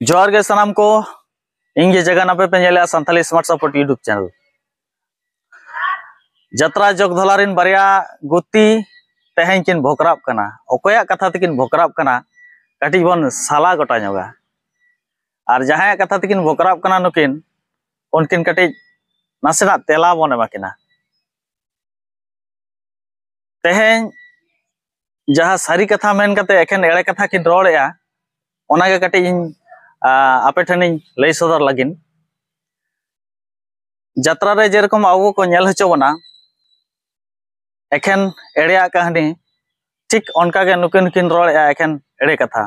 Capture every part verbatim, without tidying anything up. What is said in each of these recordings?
ᱡᱚᱦᱟᱨ ᱜᱮ ᱥᱟᱱᱟᱢ ᱠᱚ, ᱤᱧ ᱜᱮ ᱡᱟᱜᱟᱱ, ᱟᱯᱮ ᱯᱮ ᱧᱮᱞᱮᱜᱼᱟ Santali Smart Support YouTube channel᱾ ᱡᱟᱛᱨᱟ ᱡᱚᱜᱽᱫᱷᱚᱞᱟ ᱨᱮᱱ ᱵᱟᱨᱭᱟ ᱜᱩᱛᱤ ᱛᱮᱦᱮᱧ ᱠᱤᱱ ᱵᱷᱚᱠᱨᱟᱵ ᱠᱟᱱᱟ᱾ ᱚᱠᱚᱭᱟᱜ ᱠᱟᱛᱷᱟ ᱛᱮᱠᱤᱱ ᱵᱷᱚᱠᱨᱟᱵ ᱠᱟᱱᱟ, ᱠᱟᱹᱴᱤᱡ ᱵᱚᱱ ᱥᱟᱞᱟ ᱜᱚᱴᱟ ᱧᱚᱜᱟ᱾ ᱟᱨ ᱡᱟᱦᱟᱸᱭᱟᱜ ᱠᱟᱛᱷᱟ ᱛᱮᱠᱤᱱ ᱵᱷᱚᱠᱨᱟᱵ ᱠᱟᱱᱟ ᱱᱩᱠᱤᱱ, ᱩᱱᱠᱤᱱ ᱠᱟᱹᱴᱤᱡ ᱱᱟᱥᱮᱱᱟᱜ ᱛᱮᱞᱟ ᱵᱚᱱ ᱮᱢᱟ ᱠᱤᱱᱟ᱾ ᱛᱮᱦᱮᱧ ᱡᱟᱦᱟᱸ ᱥᱟᱹᱨᱤ ᱠᱟᱛᱷᱟ ᱢᱮᱱ ᱠᱟᱛᱮ ᱮᱠᱷᱮᱱ ᱮᱲᱮ ᱠᱟᱛᱷᱟ ᱠᱤᱱ ᱨᱚᱲᱮᱜᱼᱟ, ᱚᱱᱟᱜᱮ ᱠᱟᱹᱴᱤᱡ ᱤᱧ, ᱟ, ᱟᱯᱮ ᱴᱷᱮᱱᱤᱧ ᱞᱟᱹᱭ ᱥᱚᱫᱚᱨ ᱞᱟᱹᱜᱤᱫ᱾ ᱡᱟᱛᱨᱟ ᱨᱮ ᱡᱮᱨᱚᱠᱚᱢ ᱟᱵᱚ ᱠᱚ ᱧᱮᱞ ᱦᱚᱪᱚ ᱵᱚᱱᱟ ᱮᱠᱷᱮᱱ ᱮᱲᱮᱭᱟᱜ ᱠᱟᱹᱦᱱᱤ, ᱴᱷᱤᱠ ᱚᱱᱠᱟᱜᱮ ᱱᱩᱠᱤᱱ ᱠᱤᱱ ᱨᱚᱲᱮᱜᱼᱟ ᱮᱠᱷᱮᱱ ᱮᱲᱮ ᱠᱟᱛᱷᱟ᱾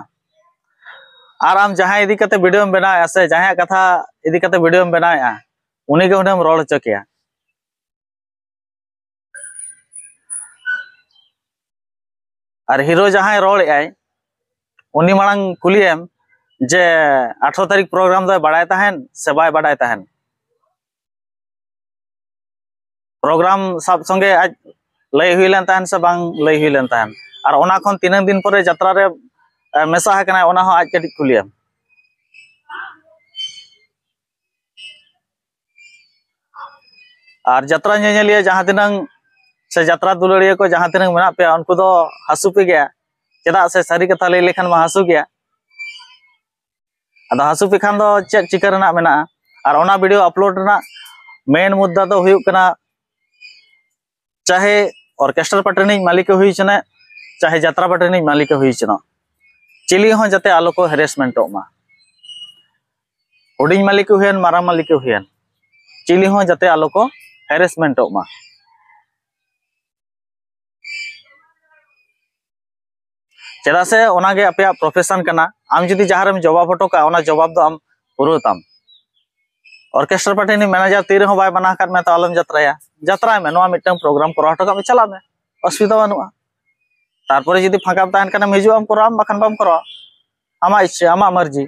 ᱟᱨ ᱟᱢ ᱡᱟᱦᱟᱸᱭ ᱤᱫᱤ ᱠᱟᱛᱮ ᱵᱷᱤᱰᱤᱭᱳᱢ ᱵᱮᱱᱟᱣᱮᱜᱼᱟ ᱥᱮ ᱡᱟᱦᱟᱸᱭᱟᱜ ᱠᱟᱛᱷᱟ ᱤᱫᱤ ᱠᱟᱛᱮ ᱵᱷᱤᱰᱤᱭᱳᱢ ᱵᱮᱱᱟᱣᱮᱜᱼᱟ, ᱩᱱᱤᱜᱮ ᱦᱩᱱᱟᱹᱝ ᱨᱚᱲ ᱦᱚᱪᱚ ᱠᱮᱭᱟ᱾ ᱟᱨ ᱦᱤᱨᱳ ᱡᱟᱦᱟᱸᱭ ᱨᱚᱲᱮᱜᱼᱟᱭ, ᱩᱱᱤ ᱢᱟᱲᱟᱝ ᱠᱩᱞᱤᱭᱮᱢ ᱡᱮ ᱟᱴᱷᱨᱚ ᱛᱟᱹᱨᱤᱠᱷ ᱯᱨᱳᱜᱨᱟᱢ ᱫᱚᱭ ᱵᱟᱲᱟᱭ ᱛᱟᱦᱮᱱ ᱥᱮ ᱵᱟᱭ ᱵᱟᱲᱟᱭ ᱛᱟᱦᱮᱱ? ᱯᱨᱳᱜᱨᱟᱢ ᱥᱟᱵ ᱥᱚᱸᱜᱮ ᱟᱡ ᱞᱟᱹᱭ ᱦᱩᱭ ᱞᱮᱱ ᱛᱟᱦᱮᱱ ᱥᱮ ᱵᱟᱝ ᱞᱟᱹᱭ ᱦᱩᱭ ᱞᱮᱱ ᱛᱟᱦᱮᱱ? ᱟᱨ ᱚᱱᱟ ᱠᱷᱚᱱ ᱛᱤᱱᱟᱹᱝ ᱫᱤᱱ ᱯᱚᱨᱮ ᱡᱟᱛᱨᱟ ᱨᱮ, ᱮ, ᱢᱮᱥᱟ ᱟᱠᱟᱱᱟᱭ, ᱚᱱᱟ ᱦᱚᱸ ᱟᱡ ᱠᱟᱹᱴᱤᱡ ᱠᱩᱞᱤᱭᱮᱢ᱾ ᱟᱨ ᱡᱟᱛᱨᱟ ᱧᱮᱧᱮᱞᱤᱭᱟᱹ ᱡᱟᱦᱟᱸ ᱛᱤᱱᱟᱹᱝ ᱥᱮ ᱡᱟᱛᱨᱟ ᱫᱩᱞᱟᱹᱲᱤᱭᱟᱹ ᱠᱚ ᱡᱟᱦᱟᱸ ᱛᱤᱱᱟᱹᱝ ᱢᱮᱱᱟᱜ ᱯᱮᱭᱟ, ᱩᱱᱠᱩ ᱫᱚ ᱦᱟᱹᱥᱩ ᱯᱮ ᱜᱮᱭᱟ, ᱪᱮᱫᱟᱜ ᱥᱮ ᱥᱟᱹᱨᱤ ᱠᱟᱛᱷᱟ ᱞᱟᱹᱭ ᱞᱮᱠᱷᱟᱱ ᱢᱟ ᱦᱟᱹᱥᱩ ᱜᱮᱭᱟ᱾ ᱟᱫᱚ ᱦᱟᱹᱥᱩ ᱯᱮ ᱠᱷᱟᱱ ᱫᱚ ᱪᱮᱫ ᱪᱤᱠᱟᱹ ᱨᱮᱱᱟᱜ ᱢᱮᱱᱟᱜᱼᱟ? ᱟᱨ ᱚᱱᱟ ᱵᱷᱤᱰᱤᱭᱳ ᱟᱯᱞᱳᱰ ᱨᱮᱱᱟᱜ ᱢᱮᱱ ᱢᱩᱫᱽᱫᱟ ᱫᱚ ᱦᱩᱭᱩᱜ ᱠᱟᱱᱟ, ᱪᱟᱦᱮ ᱚᱨᱠᱮᱥᱴᱨᱟ ᱯᱟᱨᱴᱤ ᱨᱤᱱᱤᱡ ᱢᱟᱹᱞᱤᱠ ᱮ ᱦᱩᱭ ᱦᱚᱪᱚᱱᱮ, ᱪᱟᱦᱮ ᱡᱟᱛᱨᱟ ᱯᱟᱨᱴᱤ ᱨᱤᱱᱤᱡ ᱢᱟᱹᱞᱤᱠ ᱮ ᱦᱩᱭ ᱦᱚᱪᱚᱱᱚᱜ, ᱪᱤᱞᱤ ᱦᱚᱸ ᱡᱟᱛᱮ ᱟᱞᱚ ᱠᱚ ᱦᱮᱨᱮᱥᱢᱮᱱᱴᱚᱜ ᱢᱟ᱾ ᱦᱩᱰᱤᱧ ᱢᱟᱹᱞᱤᱠ ᱮ ᱦᱩᱭᱮᱱ, ᱢᱟᱨᱟᱝ ᱢᱟᱹᱞᱤᱠ ᱮ ᱦᱩᱭᱮᱱ, ᱪᱤᱞᱤ ᱦᱚᱸ ᱡᱟᱛᱮ ᱟᱞᱚ ᱠᱚ ᱦᱮᱨᱮᱥᱢᱮᱱᱴᱚᱜ ᱢᱟ᱾ ᱪᱮᱫᱟᱜ ᱥᱮ ᱚᱱᱟᱜᱮ ᱟᱯᱮᱭᱟᱜ ᱯᱨᱚᱯᱷᱮᱥᱚᱱ ᱠᱟᱱᱟ᱾ ᱟᱢ ᱡᱩᱫᱤ ᱡᱟᱦᱟᱸ ᱨᱮᱢ ᱡᱚᱵᱟᱵ ᱦᱚᱴᱚ ᱠᱟᱜᱼᱟ, ᱚᱱᱟ ᱡᱚᱵᱟᱵ ᱫᱚ ᱟᱢ ᱯᱩᱨᱟᱹᱣ ᱛᱟᱢ᱾ ᱚᱨᱠᱮᱥᱴᱨᱟ ᱯᱟᱨᱴᱤ ᱨᱤᱱᱤᱡ ᱢᱮᱱᱮᱡᱟᱨ ᱛᱤ ᱨᱮᱦᱚᱸ ᱵᱟᱭ ᱢᱟᱱᱟ ᱟᱠᱟᱫ ᱢᱮᱭᱟ, ᱛᱚ ᱟᱞᱚᱢ ᱡᱟᱛᱨᱟᱭᱟ᱾ ᱡᱟᱛᱨᱟᱭ ᱢᱮ, ᱱᱚᱣᱟ ᱢᱤᱫᱴᱟᱝ ᱯᱨᱳᱜᱨᱟᱢ ᱠᱚᱨᱟᱣ ᱦᱚᱴᱚ ᱠᱟᱜ ᱢᱮ, ᱪᱟᱞᱟᱜ ᱢᱮ, ᱚᱥᱩᱵᱤᱫᱷᱟ ᱵᱟᱹᱱᱩᱜᱼᱟ᱾ ᱛᱟᱨᱯᱚᱨᱮ ᱡᱩᱫᱤ ᱯᱷᱟᱸᱠᱟᱢ ᱛᱟᱦᱮᱱ ᱠᱷᱟᱱᱮᱢ ᱦᱤᱡᱩᱜ ᱟᱢ, ᱠᱚᱨᱟᱣ ᱟᱢ, ᱵᱟᱠᱷᱟᱱ ᱵᱟᱢ ᱠᱚᱨᱟᱣᱟ, ᱟᱢᱟᱜ ᱤᱪᱪᱷᱟᱹ, ᱟᱢᱟᱜ ᱢᱟᱨᱡᱤ᱾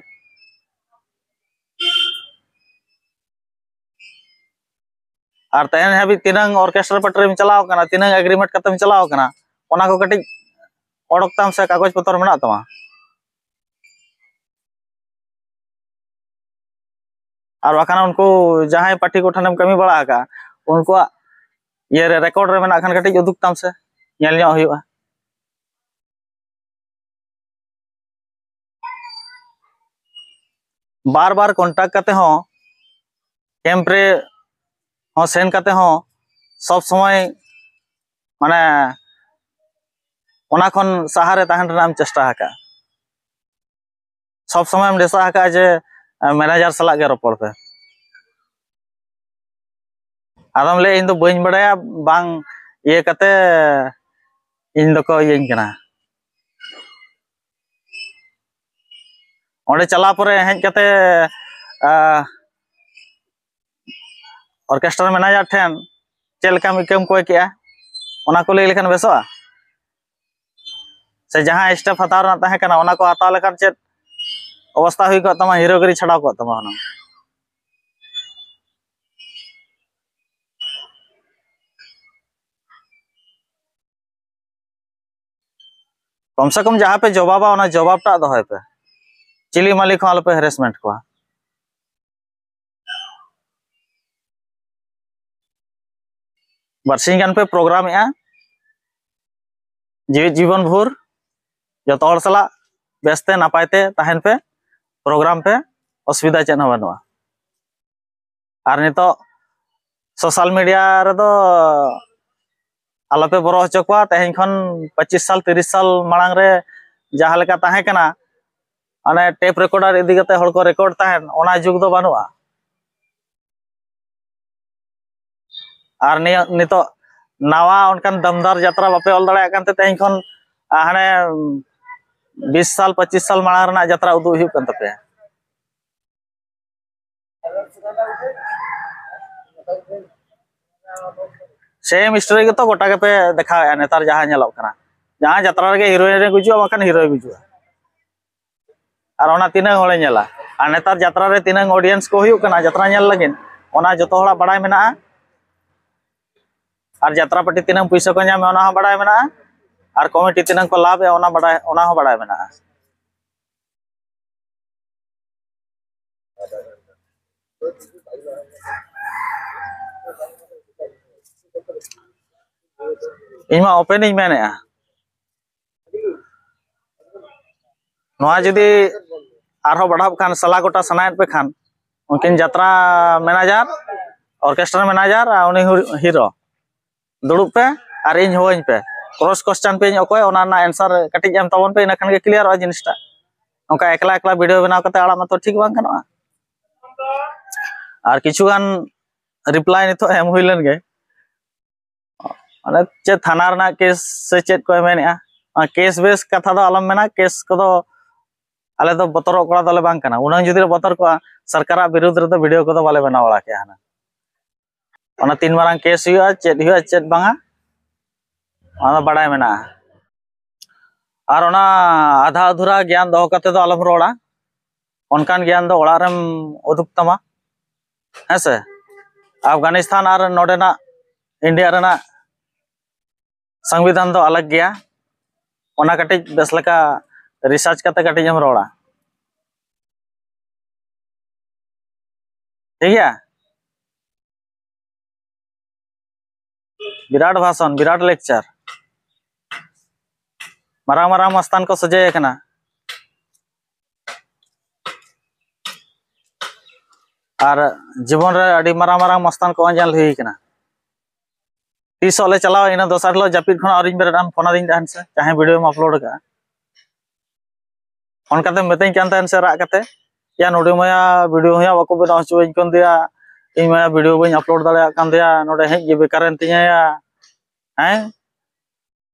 ᱟᱨ ᱛᱮᱦᱮᱧ ᱦᱟᱹᱵᱤᱡ ᱛᱤᱱᱟᱹᱝ ᱚᱨᱠᱮᱥᱴᱨᱟ ᱯᱟᱨᱴᱤ ᱨᱮᱢ ᱪᱟᱞᱟᱣ ᱠᱟᱱᱟ, ᱛᱤᱱᱟᱹᱝ ᱮᱜᱽᱨᱤᱢᱮᱱᱴ ᱠᱟᱛᱮᱢ ᱪᱟᱞᱟᱣ ᱠᱟᱱᱟ, ᱚᱱᱟ ᱠᱚ ᱠᱟᱹᱴᱤᱡ ᱚᱰᱚᱠ ᱛᱟᱢ ᱥᱮ ᱠᱟᱜᱚᱡᱽ ᱯᱚᱛᱚᱨ ᱢᱮᱱᱟᱜ ᱛᱟᱢᱟ? ᱟᱨ ᱵᱟᱠᱷᱟᱱ ᱩᱱᱠᱩ ᱡᱟᱦᱟᱸᱭ ᱯᱟᱹᱴᱷᱤ ᱠᱚᱴᱷᱮᱱᱮᱢ ᱠᱟᱹᱢᱤ ᱵᱟᱲᱟ ᱟᱠᱟᱫᱼᱟ, ᱩᱱᱠᱩᱣᱟᱜ ᱤᱭᱟᱹᱨᱮ, ᱨᱮᱠᱚᱨᱰ ᱨᱮ ᱢᱮᱱᱟᱜ ᱠᱷᱟᱱ ᱠᱟᱹᱴᱤᱡ ᱩᱫᱩᱜ ᱛᱟᱢ ᱥᱮ, ᱧᱮᱞ ᱧᱚᱜ ᱦᱩᱭᱩᱜᱼᱟ᱾ ᱵᱟᱨ ᱵᱟᱨ ᱠᱚᱱᱴᱟᱠᱴ ᱠᱟᱛᱮ ᱦᱚᱸ, ᱠᱮᱢᱯ ᱨᱮ ᱦᱚᱸ ᱥᱮᱱ ᱠᱟᱛᱮ ᱦᱚᱸ, ᱥᱚᱵ ᱥᱚᱢᱚᱭ ᱢᱟᱱᱮ ᱚᱱᱟ ᱠᱷᱚᱱ ᱥᱟᱦᱟᱨᱮ ᱛᱟᱦᱮᱱ ᱨᱮᱱᱟᱜ ᱮᱢ ᱪᱮᱥᱴᱟ ᱟᱠᱟᱫᱼᱟ᱾ ᱥᱚᱵ ᱥᱚᱢᱚᱭ ᱮᱢ ᱰᱮᱥᱟ ᱟᱠᱟᱫᱼᱟ ᱡᱮ ᱢᱮᱱᱮᱡᱟᱨ ᱥᱟᱞᱟᱜ ᱜᱮ ᱨᱚᱯᱚᱲ ᱯᱮ᱾ ᱟᱫᱚᱢ ᱞᱟᱹᱭᱟ, "ᱤᱧ ᱫᱚ ᱵᱟᱹᱧ ᱵᱟᱲᱟᱭᱟ, ᱵᱟᱝ ᱤᱭᱟᱹ ᱠᱟᱛᱮ ᱤᱧ ᱫᱚᱠᱚ ᱤᱭᱟᱹᱧ ᱠᱟᱱᱟ᱾" ᱚᱸᱰᱮ ᱪᱟᱞᱟᱣ ᱯᱚᱨᱮ ᱦᱮᱡ ᱠᱟᱛᱮ, ᱟ, ᱚᱨᱠᱮᱥᱴᱨᱟ ᱢᱮᱱᱮᱡᱟᱨ ᱴᱷᱮᱱ ᱪᱮᱫ ᱞᱮᱠᱟᱢ ᱤᱠᱟᱹᱢ ᱠᱚᱭ ᱠᱮᱜᱼᱟ, ᱚᱱᱟ ᱠᱚ ᱞᱟᱹᱭ ᱞᱮᱠᱷᱟᱱ ᱵᱮᱥᱚᱜᱼᱟ? ᱥᱮ ᱡᱟᱦᱟᱸ ᱥᱴᱮᱯ ᱦᱟᱛᱟᱣ ᱨᱮᱱᱟᱜ ᱛᱟᱦᱮᱸ ᱠᱟᱱᱟ, ᱚᱱᱟ ᱠᱚ ᱦᱟᱛᱟᱣ ᱞᱮᱠᱷᱟᱱ ᱪᱮᱫ ᱚᱵᱚᱥᱛᱟ ᱦᱩᱭ ᱠᱚᱜ ᱛᱟᱢᱟ, ᱦᱤᱨᱳᱜᱤᱨᱤ ᱪᱷᱟᱰᱟᱣ ᱠᱚᱜ ᱛᱟᱢᱟ ᱦᱩᱱᱟᱹᱝ? ᱠᱚᱢ ᱥᱮ ᱠᱚᱢ ᱡᱟᱦᱟᱸ ᱯᱮ ᱡᱚᱵᱟᱵᱟ, ᱚᱱᱟ ᱡᱚᱵᱟᱵ ᱴᱟᱜ ᱫᱚᱦᱚᱭ ᱯᱮ᱾ ᱪᱤᱞᱤ ᱢᱟᱹᱞᱤᱠ ᱦᱚᱸ ᱟᱞᱚᱯᱮ ᱦᱮᱨᱮᱥᱢᱮᱱᱴ ᱠᱚᱣᱟ᱾ ᱵᱟᱨᱥᱤᱧ ᱜᱟᱱ ᱯᱮ ᱯᱨᱳᱜᱨᱟᱢᱮᱜᱼᱟ, ᱡᱤᱣᱤᱫ ᱡᱤᱵᱚᱱ ᱵᱷᱳᱨ ᱡᱚᱛᱚ ᱦᱚᱲ ᱥᱟᱞᱟᱜ ᱵᱮᱥᱛᱮ ᱱᱟᱯᱟᱭ ᱛᱮ ᱛᱟᱦᱮᱱ ᱯᱮ, ᱯᱨᱳᱜᱨᱟᱢ ᱯᱮ, ᱚᱥᱩᱵᱤᱫᱷᱟ ᱪᱮᱫ ᱦᱚᱸ ᱵᱟᱹᱱᱩᱜᱼᱟ᱾ ᱟᱨ ᱱᱤᱛᱚᱜ ᱥᱳᱥᱟᱞ ᱢᱤᱰᱤᱭᱟ ᱨᱮᱫᱚ ᱟᱞᱚᱯᱮ ᱵᱚᱨᱚ ᱦᱚᱪᱚ ᱠᱚᱣᱟ᱾ ᱛᱮᱦᱮᱧ ᱠᱷᱚᱱ ᱯᱚᱸᱪᱤᱥ ᱥᱟᱞ, ᱛᱤᱨᱤᱥ ᱥᱟᱞ ᱢᱟᱲᱟᱝ ᱨᱮ ᱡᱟᱦᱟᱸ ᱞᱮᱠᱟ ᱛᱟᱦᱮᱸ ᱠᱟᱱᱟ, ᱚᱱᱮ ᱴᱮᱯ ᱨᱮᱠᱚᱨᱰᱟᱨ ᱤᱫᱤ ᱠᱟᱛᱮ ᱦᱚᱲ ᱠᱚ ᱨᱮᱠᱚᱨᱰ ᱛᱟᱦᱮᱸᱫ, ᱚᱱᱟ ᱡᱩᱜᱽ ᱫᱚ ᱵᱟᱹᱱᱩᱜᱼᱟ᱾ ᱟᱨ ᱱᱤᱭᱟᱹ ᱱᱤᱛᱚᱜ ᱱᱟᱣᱟ ᱚᱱᱠᱟᱱ ᱫᱟᱢᱫᱟᱨ ᱡᱟᱛᱨᱟ ᱵᱟᱯᱮ ᱚᱞ ᱫᱟᱲᱮᱭᱟᱜ ᱠᱟᱱ ᱛᱮ, ᱛᱮᱦᱮᱧ ᱠᱷᱚᱱ, ᱟ, ᱦᱟᱱᱮ ᱵᱤᱥ ᱥᱟᱞ, ᱯᱚᱸᱪᱤᱥ ᱥᱟᱞ ᱢᱟᱲᱟᱝ ᱨᱮᱱᱟᱜ ᱡᱟᱛᱨᱟ ᱩᱫᱩᱜ ᱦᱩᱭᱩᱜ ᱠᱟᱱ ᱛᱟᱯᱮᱭᱟ᱾ ᱥᱮᱢ ᱥᱴᱳᱨᱤ ᱜᱮᱛᱚ ᱜᱚᱴᱟ ᱜᱮᱯᱮ ᱫᱮᱠᱷᱟᱣᱮᱫᱼᱟ ᱱᱮᱛᱟᱨ ᱡᱟᱦᱟᱸ ᱧᱮᱞᱚᱜ ᱠᱟᱱᱟ᱾ ᱡᱟᱦᱟᱸ ᱡᱟᱛᱨᱟ ᱨᱮᱜᱮ ᱦᱤᱨᱳᱭᱤᱱ ᱮ ᱜᱩᱡᱩᱜᱼᱟ, ᱵᱟᱝᱠᱷᱟᱱ ᱦᱤᱨᱳᱭ ᱜᱩᱡᱩᱜᱼᱟ᱾ ᱟᱨ ᱚᱱᱟ ᱛᱤᱱᱟᱹᱜ ᱦᱚᱲᱮ ᱧᱮᱞᱟ? ᱟᱨ ᱱᱮᱛᱟᱨ ᱡᱟᱛᱨᱟ ᱨᱮ ᱛᱤᱱᱟᱹᱜ ᱚᱰᱤᱭᱮᱱᱥ ᱠᱚ ᱦᱩᱭᱩᱜ ᱠᱟᱱᱟ ᱡᱟᱛᱨᱟ ᱧᱮᱞ ᱞᱟᱹᱜᱤᱫ, ᱚᱱᱟ ᱡᱚᱛᱚ ᱦᱚᱲᱟᱜ ᱵᱟᱲᱟᱭ ᱢᱮᱱᱟᱜᱼᱟ᱾ ᱟᱨ ᱡᱟᱛᱨᱟ ᱯᱟᱴᱤ ᱛᱤᱱᱟᱹᱜ ᱯᱩᱭᱥᱟᱹ ᱠᱚ ᱧᱟᱢᱮᱫᱼᱟ, ᱚᱱᱟ ᱦᱚᱸ ᱵᱟᱲᱟᱭ ᱢᱮᱱᱟᱜᱼᱟ᱾ ᱟᱨ ᱠᱚᱢᱤᱴᱤ ᱛᱤᱱᱟᱹᱜ ᱠᱚ ᱞᱟᱵᱷ ᱮᱫᱼᱟ, ᱚᱱᱟ ᱵᱟᱲᱟᱭ, ᱚᱱᱟ ᱦᱚᱸ ᱵᱟᱲᱟᱭ ᱢᱮᱱᱟᱜᱼᱟ᱾ ᱤᱧ ᱢᱟ open ᱤᱧ ᱢᱮᱱᱮᱫᱼᱟ᱾ ᱱᱚᱣᱟ ᱡᱩᱫᱤ ᱟᱨᱦᱚᱸ ᱵᱟᱲᱦᱟᱜ ᱠᱷᱟᱱ, ᱥᱟᱞᱟ ᱜᱚᱴᱟ ᱥᱟᱱᱟᱭᱮᱫ ᱯᱮ ᱠᱷᱟᱱ, ᱩᱱᱠᱤᱱ ᱡᱟᱛᱨᱟ ᱢᱮᱱᱮᱡᱟᱨ, ᱚᱨᱠᱮᱥᱴᱨᱟ ᱢᱮᱱᱮᱡᱟᱨ ᱟᱨ ᱩᱱᱤ ᱦᱩ-, ᱦᱤᱨᱳ ᱫᱩᱲᱩᱵ ᱯᱮ ᱟᱨ ᱤᱧ ᱦᱚᱦᱚᱧ ᱯᱮ᱾ ᱠᱨᱚᱥ ᱠᱚᱥᱪᱟᱱ ᱯᱮ, ᱤᱧ ᱚᱠᱚᱭ, ᱚᱱᱟ ᱨᱮᱱᱟᱜ ᱮᱱᱥᱟᱨ ᱠᱟᱹᱴᱤᱡ ᱮᱢ ᱛᱟᱵᱚᱱ ᱯᱮ, ᱤᱱᱟᱹ ᱠᱷᱟᱱ ᱜᱮ ᱠᱞᱤᱭᱟᱨᱚᱜᱼᱟ ᱡᱤᱱᱤᱥᱴᱟ᱾ ᱚᱱᱠᱟ ᱮᱠᱞᱟ ᱮᱠᱞᱟ ᱵᱷᱤᱰᱤᱭᱳ ᱵᱮᱱᱟᱣ ᱠᱟᱛᱮ ᱟᱲᱟᱜ ᱢᱟᱛᱚ ᱴᱷᱤᱠ ᱵᱟᱝ ᱜᱟᱱᱚᱜᱼᱟ᱾ ᱟᱨ ᱠᱤᱪᱷᱩ ᱜᱟᱱ ᱨᱤᱯᱞᱟᱭ ᱱᱤᱛᱚᱜ ᱮᱢ ᱦᱩᱭ ᱞᱮᱱ ᱜᱮ᱾ ᱚᱱᱮ ᱪᱮᱫ ᱛᱷᱟᱱᱟ ᱨᱮᱱᱟᱜ ᱠᱮᱥ ᱥᱮ ᱪᱮᱫ ᱠᱚ ᱢᱮᱱᱮᱜᱼᱟ, ᱚᱱᱟ ᱠᱮᱥ ᱵᱮᱥ ᱠᱟᱛᱷᱟ ᱫᱚ ᱟᱞᱚᱢ ᱢᱮᱱᱟ, ᱠᱮᱥ ᱠᱚᱫᱚ ᱟᱞᱮ ᱫᱚ ᱵᱚᱛᱚᱨᱚᱜ ᱠᱚᱲᱟ ᱫᱚᱞᱮ ᱵᱟᱝ ᱠᱟᱱᱟ᱾ ᱩᱱᱟᱹᱝ ᱡᱩᱫᱤ ᱞᱮ ᱵᱚᱛᱚᱨ ᱠᱚᱜᱼᱟ, ᱥᱚᱨᱠᱟᱨᱟᱜ ᱵᱤᱨᱩᱫᱽ ᱨᱮᱫᱚ ᱵᱷᱤᱰᱤᱭᱳ ᱠᱚᱫᱚ ᱵᱟᱞᱮ ᱵᱮᱱᱟᱣ ᱵᱟᱲᱟ ᱠᱮᱭᱟ ᱦᱩᱱᱟᱹᱝ᱾ ᱚᱱᱟ ᱛᱤᱱ ᱢᱟᱨᱟᱝ ᱠᱮᱥ ᱦᱩᱭᱩᱜᱼᱟ, ᱪᱮᱫ ᱦᱩᱭᱩᱜᱼᱟ, ᱪᱮᱫ ᱵᱟᱝᱟ, ᱚᱱᱟ ᱫᱚ ᱵᱟᱲᱟᱭ ᱢᱮᱱᱟᱜᱼᱟ᱾ ᱟᱨ ᱚᱱᱟ ᱟᱫᱷᱟ ᱟᱫᱷᱩᱨᱟ ᱜᱮᱭᱟᱱ ᱫᱚᱦᱚ ᱠᱟᱛᱮ ᱫᱚ ᱟᱞᱚᱢ ᱨᱚᱲᱟ᱾ ᱚᱱᱠᱟᱱ ᱜᱮᱭᱟᱱ ᱫᱚ ᱚᱲᱟᱜ ᱨᱮᱢ ᱩᱫᱩᱜ ᱛᱟᱢᱟ, ᱦᱮᱸ ᱥᱮ? ᱟᱯᱷᱜᱟᱱᱤᱥᱛᱟᱱ ᱟᱨ ᱱᱚᱰᱮᱱᱟᱜ ᱤᱱᱰᱤᱭᱟ ᱨᱮᱱᱟᱜ ᱥᱚᱝᱵᱤᱫᱷᱟᱱ ᱫᱚ ᱟᱞᱟᱜᱽ ᱜᱮᱭᱟ᱾ ᱚᱱᱟ ᱠᱟᱹᱴᱤᱡ ᱵᱮᱥ ᱞᱮᱠᱟ ᱨᱤᱥᱟᱨᱪ ᱠᱟᱛᱮ ᱠᱟᱹᱴᱤᱡ ᱮᱢ ᱨᱚᱲᱟ, ᱴᱷᱤᱠ ᱜᱮᱭᱟ? ᱵᱤᱨᱟᱴ ᱵᱷᱟᱥᱚᱱ, ᱵᱤᱨᱟᱴ ᱞᱮᱠᱪᱟᱨ᱾ ᱢᱟᱨᱟᱝ ᱢᱟᱨᱟᱝ ᱢᱟᱥᱛᱟᱱ ᱠᱚ ᱥᱚᱡᱷᱮ ᱟᱠᱟᱱᱟ᱾ ᱟᱨ ᱡᱤᱵᱚᱱ ᱨᱮ ᱟᱹᱰᱤ ᱢᱟᱨᱟᱝ ᱢᱟᱨᱟᱝ ᱢᱟᱥᱛᱟᱱ ᱠᱚ ᱧᱮᱞ ᱦᱩᱭ ᱟᱠᱟᱱᱟ᱾ ᱛᱤᱥᱚᱜ ᱞᱮ ᱪᱟᱞᱟᱣᱟ, ᱤᱱᱟᱹ ᱫᱚᱥᱟᱨ ᱦᱤᱞᱳᱜ ᱡᱟᱹᱯᱤᱫ ᱠᱷᱚᱱᱟᱜ ᱟᱹᱣᱨᱤᱧ ᱵᱮᱨᱮᱫ, ᱟᱢ ᱯᱷᱳᱱ ᱟᱹᱫᱤᱧ ᱛᱟᱦᱮᱱ ᱥᱮ, ᱡᱟᱦᱟᱸᱭ ᱵᱷᱤᱰᱤᱭᱳᱢ ᱟᱯᱞᱳᱰ ᱟᱠᱟᱫᱼᱟ᱾ ᱯᱷᱳᱱ ᱠᱟᱛᱮᱢ ᱢᱮᱛᱟᱹᱧ ᱠᱟᱱ ᱛᱟᱦᱮᱱ ᱥᱮ ᱨᱟᱜ ᱠᱟᱛᱮ, "ᱭᱟ, ᱱᱚᱰᱮ ᱢᱟᱭᱟ ᱵᱷᱤᱰᱤᱭᱳ ᱦᱚᱸᱭᱟ ᱵᱟᱠᱚ ᱵᱮᱱᱟᱣ ᱦᱚᱪᱚᱣᱟᱹᱧ ᱠᱟᱱ ᱫᱚᱭᱟ, ᱤᱧ ᱢᱟᱭᱟ ᱵᱷᱤᱰᱤᱭᱳ ᱵᱟᱹᱧ ᱟᱯᱞᱳᱰ ᱫᱟᱲᱮᱭᱟᱜ ᱠᱟᱱ ᱫᱚᱭᱟ, ᱱᱚᱰᱮ ᱦᱮᱡ ᱜᱮ ᱵᱮᱠᱟᱨᱮᱱ ᱛᱤᱧᱟᱹᱭᱟ", ᱦᱮᱸ?